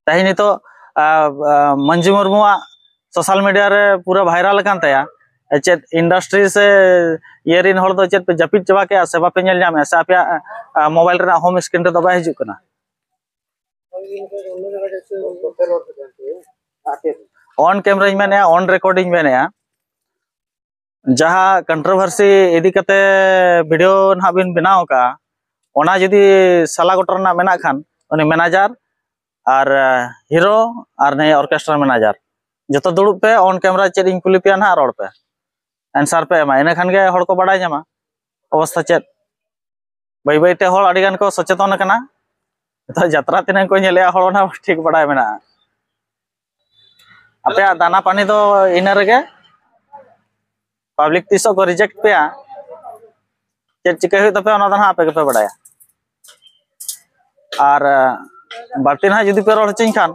ᱛᱮᱦᱮᱧ ᱱᱤᱛᱚᱜ, ᱟ, ᱟ, ᱢᱟᱹᱱᱡᱩ ᱢᱩᱨᱢᱩᱣᱟᱜ social media ᱨᱮ ᱯᱩᱨᱟᱹ viral ᱟᱠᱟᱱ ᱛᱟᱭᱟ᱾ ᱪᱮᱫ industry ᱥᱮ ᱤᱭᱟᱹ ᱨᱮᱱ ᱦᱚᱲ ᱫᱚ ᱪᱮᱫ ᱯᱮ ᱡᱟᱹᱯᱤᱫ ᱪᱟᱵᱟ ᱠᱮᱜᱼᱟ ᱥᱮ ᱵᱟᱯᱮ ᱧᱮᱞ ᱧᱟᱢᱮᱜᱼᱟ ᱥᱮ ᱟᱯᱮᱭᱟᱜ, ᱟ, mobile ᱨᱮᱱᱟᱜ home screen ᱨᱮᱫᱚ ᱵᱟᱭ ᱦᱤᱡᱩᱜ ᱠᱟᱱᱟ? On camera ᱧ ᱢᱮᱱᱮᱜᱼᱟ, on record ᱤᱧ ᱢᱮᱱᱮᱜᱼᱟ᱾ ᱡᱟᱦᱟᱸ controversy ᱤᱫᱤ ᱠᱟᱛᱮ video ᱱᱟᱦᱟᱜ ᱵᱤᱱ ᱵᱮᱱᱟᱣ ᱟᱠᱟᱫᱼᱟ, ᱚᱱᱟ ᱡᱩᱫᱤ ᱥᱟᱞᱟ ᱜᱚᱴᱟ ᱨᱮᱱᱟᱜ ᱢᱮᱱᱟᱜ ᱠᱷᱟᱱ, ᱩᱱᱤ manager ᱟᱨ, ᱮ, hero ᱟᱨ ᱱᱩᱭ orchestra manager, ᱡᱚᱛᱚ ᱫᱩᱲᱩᱵ ᱯᱮ, on camera ᱪᱮᱫ ᱤᱧ ᱠᱩᱞᱤ ᱯᱮᱭᱟ ᱱᱟᱦᱟᱜ, ᱨᱚᱲ ᱯᱮ, answer ᱯᱮ ᱮᱢᱟ, ᱤᱱᱟᱹ ᱠᱷᱟᱱ ᱜᱮ ᱦᱚᱲ ᱠᱚ ᱵᱟᱲᱟᱭ ᱧᱟᱢᱟ ᱚᱵᱚᱥᱛᱷᱟ ᱪᱮᱫ᱾ ᱵᱟᱹᱭ ᱵᱟᱹᱭ ᱛᱮ ᱦᱚᱲ ᱟᱹᱰᱤ ᱜᱟᱱ ᱠᱚ ᱥᱚᱪᱮᱛᱚᱱ ᱟᱠᱟᱱᱟ᱾ ᱱᱤᱛᱚᱜ ᱡᱟᱛᱨᱟ ᱛᱤᱱᱟᱹᱜ ᱠᱚ ᱧᱮᱞᱮᱜᱼᱟ ᱦᱚᱲ, ᱚᱱᱟ ᱴᱷᱤᱠ ᱵᱟᱲᱟᱭ ᱢᱮᱱᱟᱜᱼᱟ᱾ ᱟᱯᱮᱭᱟᱜ ᱫᱟᱱᱟ ᱯᱟᱹᱱᱤ ᱫᱚ ᱤᱱᱟᱹ ᱨᱮᱜᱮ, ᱯᱟᱵᱽᱞᱤᱠ ᱛᱤᱥᱚᱜ ᱠᱚ ᱨᱤᱡᱮᱠᱴ ᱯᱮᱭᱟ, ᱪᱮᱫ ᱪᱤᱠᱟᱹ ᱦᱩᱭᱩᱜ ᱛᱟᱯᱮᱭᱟ, ᱚᱱᱟ ᱫᱚ ᱱᱟᱦᱟᱜ ᱟᱯᱮ ᱜᱮᱯᱮ ᱵᱟᱲᱟᱭᱟ᱾ ᱟᱨ ᱵᱟᱹᱲᱛᱤ ᱱᱟᱦᱟᱜ ᱡᱩᱫᱤ ᱯᱮ ᱨᱚᱲ ᱦᱚᱪᱚᱧ ᱠᱷᱟᱱ,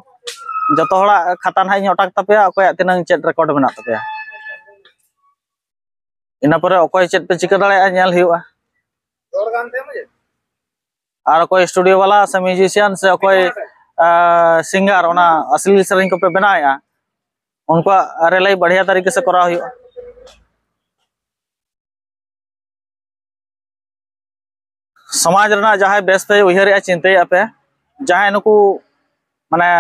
ᱡᱚᱛᱚ ᱦᱚᱲᱟᱜ ᱠᱷᱟᱛᱟ ᱱᱟᱦᱟᱜ ᱤᱧ ᱚᱴᱟᱠ ᱛᱟᱯᱮᱭᱟ, ᱚᱠᱚᱭᱟᱜ ᱛᱤᱱᱟᱹᱝ ᱪᱮᱫ ᱨᱮᱠᱚᱨᱰ ᱢᱮᱱᱟᱜ ᱛᱟᱯᱮᱭᱟ᱾ ᱤᱱᱟᱹ ᱯᱚᱨᱮ ᱚᱠᱚᱭ ᱪᱮᱫ ᱯᱮ ᱪᱤᱠᱟᱹ ᱫᱟᱲᱮᱭᱟᱜᱼᱟ, ᱧᱮᱞ ᱦᱩᱭᱩᱜᱼᱟ᱾ ᱟᱨ ᱚᱠᱚᱭ ᱥᱴᱩᱰᱤᱭᱳ ᱵᱟᱞᱟ ᱥᱮ ᱢᱤᱭᱩᱡᱤᱥᱤᱭᱟᱱ ᱥᱮ ᱚᱠᱚᱭ ᱥᱤᱝᱜᱟᱨ ᱚᱱᱟ ᱚᱥᱞᱤᱞ ᱥᱮᱨᱮᱧ ᱠᱚᱯᱮ ᱵᱮᱱᱟᱣᱮᱫᱼᱟ, ᱩᱱᱠᱩᱣᱟᱜ ᱨᱮᱞᱟᱭ ᱵᱟᱲᱷᱤᱭᱟ ᱛᱟᱹᱨᱤᱠᱟ ᱥᱮ ᱠᱚᱨᱟᱣ ᱦᱩᱭᱩᱜᱼᱟ᱾ ᱥᱚᱢᱟᱡᱽ ᱨᱮᱱᱟᱜ ᱡᱟᱦᱟᱸᱭ ᱵᱮᱥ ᱯᱮ ᱩᱭᱦᱟᱹᱨᱮᱜᱼᱟ, ᱪᱤᱱᱛᱟᱹᱭᱮᱫᱼᱟ ᱯᱮ, ᱡᱟᱦᱟᱸᱭ ᱱᱩᱠᱩ ᱢᱟᱱᱮ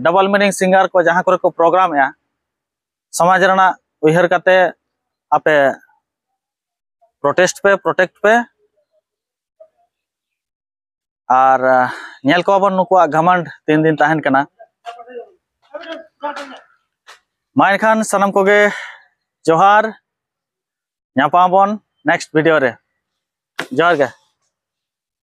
ᱰᱚᱵᱚᱞ ᱢᱤᱱᱤᱝ ᱥᱤᱝᱜᱟᱨ ᱠᱚ ᱡᱟᱦᱟᱸ ᱠᱚᱨᱮ ᱠᱚ ᱯᱨᱳᱜᱨᱟᱢᱮᱜᱼᱟ, ᱥᱚᱢᱟᱡᱽ ᱨᱮᱱᱟᱜ ᱩᱭᱦᱟᱹᱨ ᱠᱟᱛᱮ ᱟᱯᱮ ᱯᱨᱚᱴᱮᱥᱴ ᱯᱮ, ᱯᱨᱚᱴᱮᱠᱴ ᱯᱮ᱾ ᱟᱨ ᱧᱮᱞ ᱠᱚᱣᱟ ᱵᱚᱱ ᱱᱩᱠᱩᱣᱟᱜ ᱜᱷᱟᱢᱟᱱᱰ ᱛᱤᱱ ᱫᱤᱱ ᱛᱟᱦᱮᱱ ᱠᱟᱱᱟ᱾ ᱢᱟ ᱮᱱᱠᱷᱟᱱ ᱥᱟᱱᱟᱢ ᱠᱚᱜᱮ ᱡᱚᱦᱟᱨ, ᱧᱟᱯᱟᱢ ᱟᱵᱚᱱ ᱱᱮᱠᱥᱴ ᱵᱷᱤᱰᱤᱭᱳ ᱨᱮ᱾ ᱡᱚᱦᱟᱨ ᱜᱮ᱾